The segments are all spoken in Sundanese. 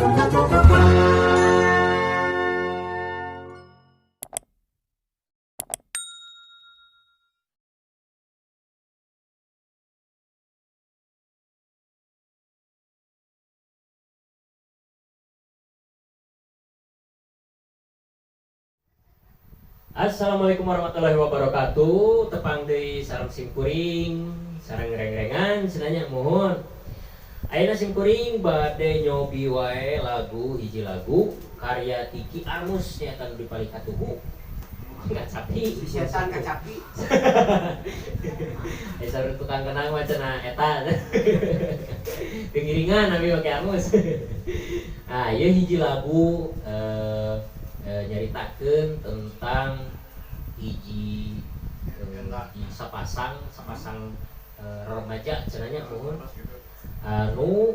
Assalamualaikum warahmatullahi wabarakatuh. Tepang deui sareng simkuring, sareng reng-rengan cenah nya, muhun. Ayeuna simkuring bade nyobi wae lagu, hiji lagu karya Tiki Armus, nyaeta nu dipalih katuhu kacapi. Si setan kacapi. Eh, sareng tukang kenang mah cenah eta. Pengiringan abi make Armus. Nah, ieu hiji lagu nyaritakeun tentang hiji sapasang sapasang remaja cenah nya, muhun, anu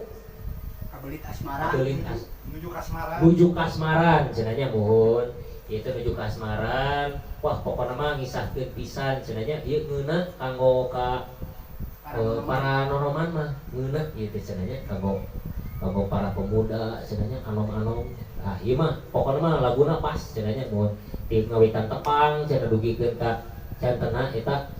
kabelit asmara. Kabelit menuju kasmaran. Nuju kasmaran cenah nya, muhun, itu nuju kasmaran. Wah, pokoknya mah ngisahkeun pisan cenah nya, ieu ngeunah kanggo ka para nonoman mah ngeunah ieu teh cenah nya, kanggo kanggo para pemuda cenah nya, anom-anom. Nah, ieu mah pokoknya mah laguna pas cenah nya, muhun, di ngawitan tepang cenah dugikeun ka cantena eta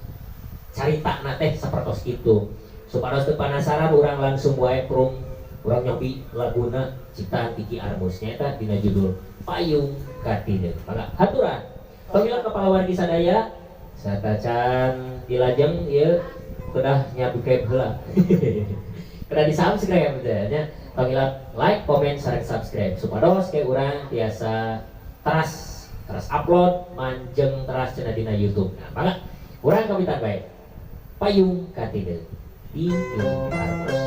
caritana teh sapertos kitu. Supados teu penasaran, urang langsung wae prung, urang nyobi laguna ciptaan Tiki Armus, nyaeta dina judul Payung Katineung. Mangga haturan panggilan kepala wargi sadaya satacan dilajeng ieu kedah nyabscribe heula, kedah di subscribe teh nya. Panggilan like, comment, sareng subscribe supados ke urang tiasa teras teras upload manjeng teras cenah dina YouTube. Nah, mangga urang kawitan bae Payung Katineung di Armus.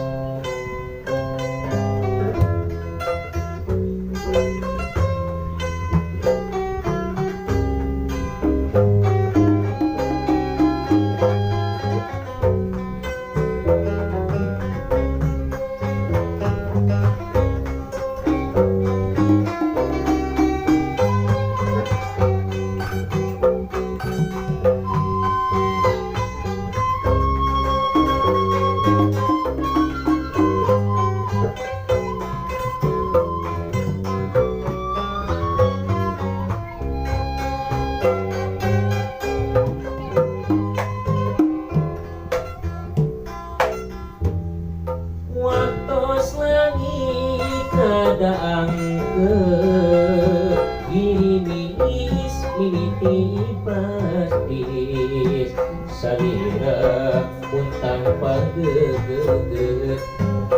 Waktos langit ngadaangkeun, girimis mimiti pastis, salira puntang pagegeget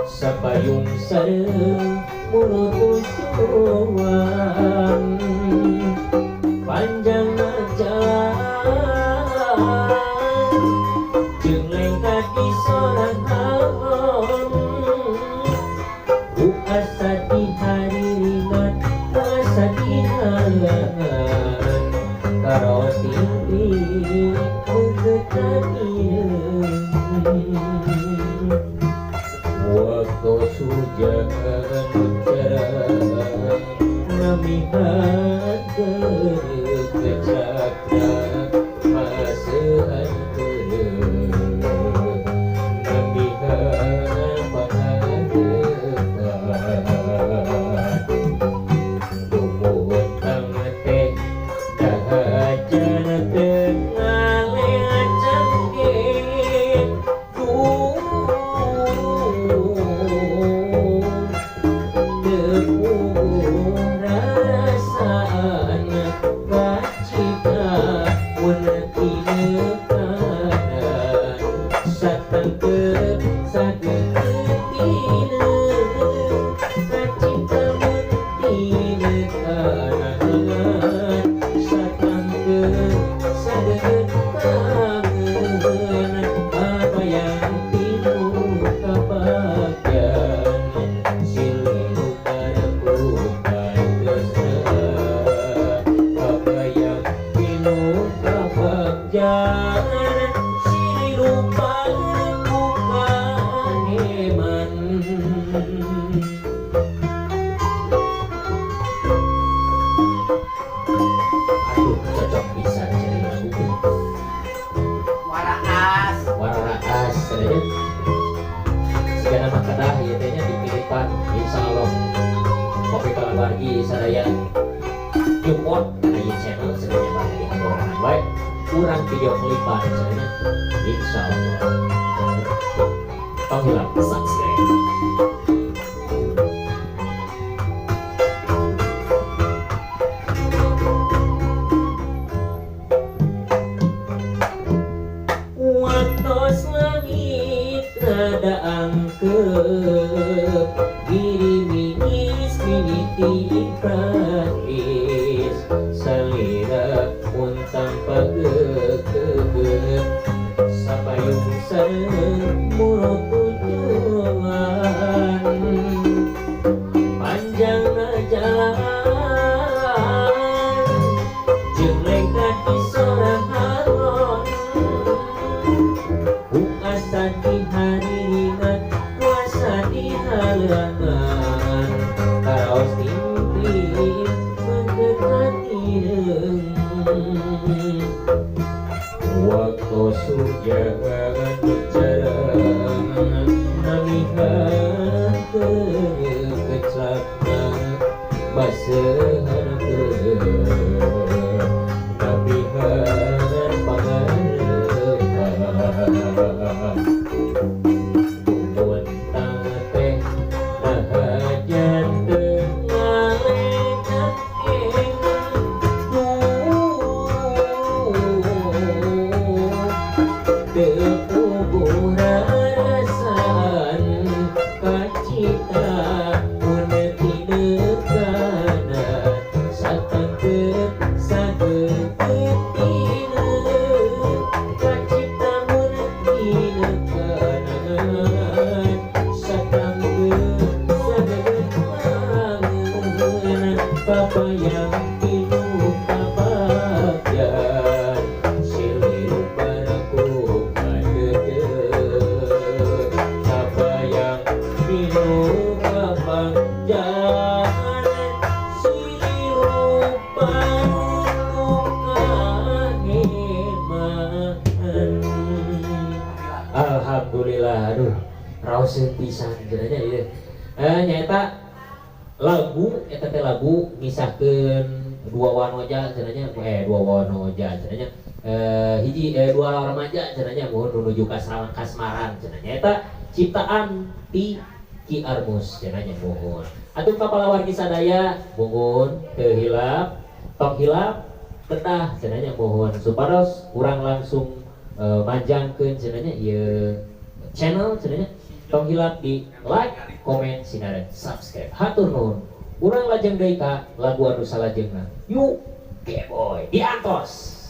sapayung sareng mulut tujuan panjang jalan jeung lengkah di sorangan ku asa dihariringan, ku asa dihalangan, karaos tinggi meukeut. Waktu hujan terang namihan kecakna masihan namihan pangadepan tumuntang teh dahajan teu ngalecengke duh teu rasaan kacita mun tinekanan satengkep sageuteutineung kacita. Atuh kalawargi sadaya support kana ieu channel cenah nya, bari dihaboran wae urang video klipan cenah nya, insyaallah. Tong hilap subscribe. Waktos langit rada angkep, girimis mimiti praktis, salira untang pagekeukeut sapayung sareng murut tujuan panjang jalan jeung lengkat di sorang halon, ku asa di hariringan, ku asa di halangan, karaos timpi mengkekat ireung. Waktu sujangan bicara namihan keclakna basehan nabihan pangarepan buntang teh nahajan teu ngalengan teu puguh rarasaan kacita mun tinekanan satangkeut sageuteutineu kacita mun tinekanan satangkeut sageuteutineu papayang pinuh kabagyan silir baraku kadeudeuh kapayang pinuh kabagyan silir baraku kaheman. Alhamdulillah, aduh, raoseun pisan cenah nya ieu. Nyaeta lagu eta teh lagu ngisahkeun dua wanoja cenah nya, dua wanoja cenah nya, hiji dua remaja cenah nya, mun menuju kasmaran cenah nya. Eta ciptaan ti Ki Armus cenah nya, muhun. Atuh kapalawargi sadaya muhun teu hilap, tong hilap betah cenah nya, muhun, supados urang langsung manjangkeun cenah nya ieu channel cenah nya. Tong hilap di like, komen, sinareng subscribe. Hatur nuhun. Urang lajeng deui ka lagu anu salajengna. Yuk, Geboy diantos.